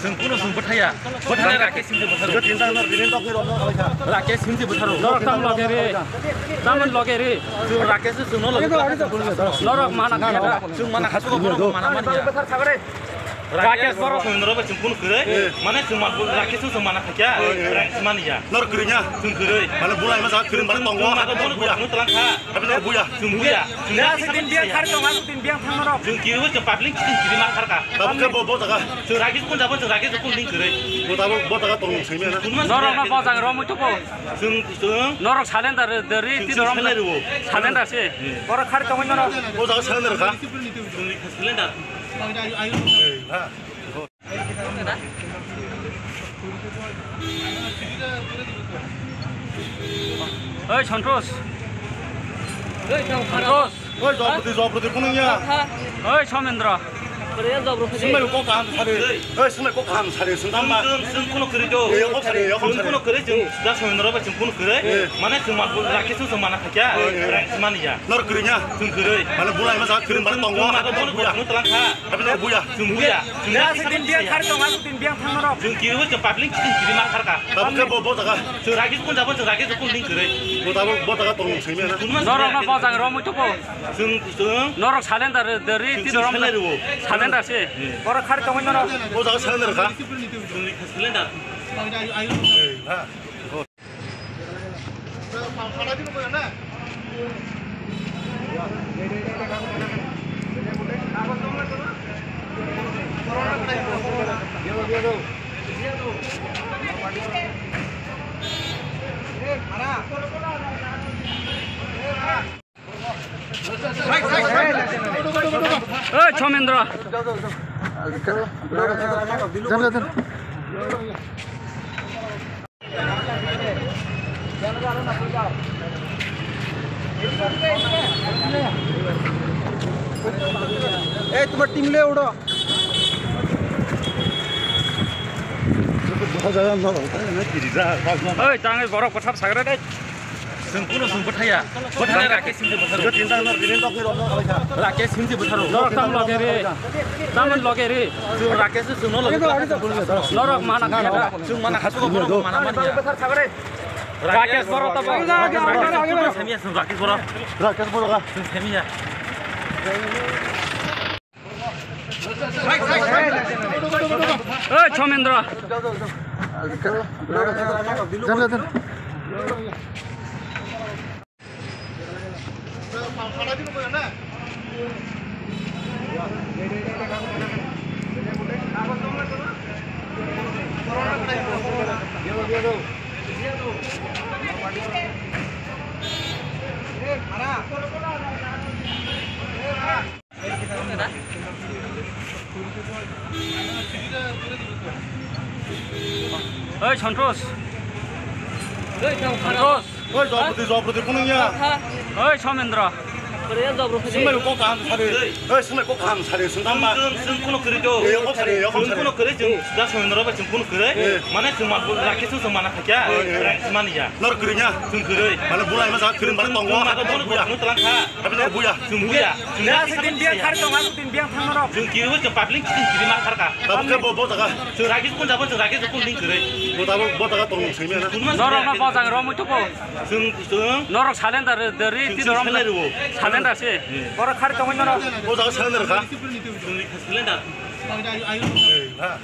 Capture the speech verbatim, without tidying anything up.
Chwng kuno chwng bwthaya. Bwthana Rakesh Simji bwtharo. Rakesh Simji bwtharo. Norok tam loge re. Tamon loge re. Rakesh chwngno loge. Norok mana khe da. Chwng mana khasu ko borok mana manya. Rakesh borok. Chwng norok chwng kuno kwrwi. Mane chwng ma Rakesh chwng mana khakya. Mania. Norok kwrwi nya. Chwng kwrwi. Mane bulai ma sa kwrwi mane tongo. Chwng ma borok buya. Chwng norok buya. Chwng buya. Chwng ya se din biang khar tongo, se din biang thang norok. Chwng kiri bo chwng public chwng kiri ma khar ka. Tabuk khe bo, bo jaga. Chwng Rakesh kun jabo, chwng Rakesh kun ling kwrwi. Bo tabuk bo jaga tong simi na. Norok no bo jaga rom tu ko. Chwng, chwng. Norok salenda re, de ri ti norok. Salenda se. Borok khar tongwi norok. Bo jaga salenda kha. Chwng salenda. Ei, ha. Oi, Santosh. Oi, Santosh. Oi, Jopati, Jopati, kuno ya? Oi, Somendra. Sumai kok kaham sari. Oi, sumai kok kaham sari, sundang ma. Sung kuno kiri do. Yo kok sari, yo kok sari. Kuno kiri, sung da Somendra ba sung kuno kiri. Mana sung ma, Rakesh sung mana khakya. Mania. Nor kiri nya. Sung kiri. Mana bulai ma sa kiri mana tongo. Sung ma ko bono buya. Kuno telang kha. Tapi nor buya. Sung buya. Ya, se din biang khar tongo, se din biang thang norok. Chwng kiri bo chwng public chwng kiri ma khar ka. Tabuk khe bo, bo jaga. Chwng Rakesh kun jabo, chwng Rakesh kun ling kwrwi. Bo tabuk bo jaga tong simi na. Norok no bo jaga rom tu ko. Chwng, chwng. Norok salenda re, de ri ti norok. Salenda se. Borok khar tongwi norok. Bo jaga salenda kha. Chwng salenda. Ei, ha. Oi, Somendra. Ei, tomar team le udo. Oi, tang borok kothap sagra dai. Chwng kuno chwng bwthaya. Bwthana Rakesh Simji bwtharo. Rakesh Simji bwtharo. Norok tam loge re. Tamon loge re. Rakesh chwngno loge. Norok mana khe da. Chwng mana khasu ko borok mana manya. Rakesh borok to bo. Rakesh borok. Rakesh borok. Rakesh borok. Chwng themiya. Oi, Somendra. Oi, Santosh. Santosh. Oi, Jopati, Jopati, kuno ya? Oi, Somendra. Sumai kok kaham sari. Oi, sumai kok kaham sari, sundang ma. Chwng kuno kwrwi do. Yo kok sari, yo kok sari. Kuno kwrwi chwng da Somendra ba chwng kuno kwrwi. Mane chwng ma Rakesh chwng mana khakya. Mania. Nor kwrwi nya. Chwng kwrwi. Mane bulai ma sa kwrwi mane tongo. Chwng ma ko bono buya. Kuno telang kha. Tapi nor buya. Chwng buya. Ya, se din biang khar tongo, se din biang thang norok. Chwng kiri bo chwng public chwng kiri ma khar ka. Tabuk khe bo, bo jaga. Chwng Rakesh kun jabo, chwng Rakesh kun ling kwrwi. Bo tabuk bo jaga tong simi na. Norok no bo jaga rom tu ko. Chwng, chwng. Norok salenda re, de ri ti norok. Salenda se. Borok khar tongwi norok. Bo jaga salenda kha. Chwng salenda. Ei, ha.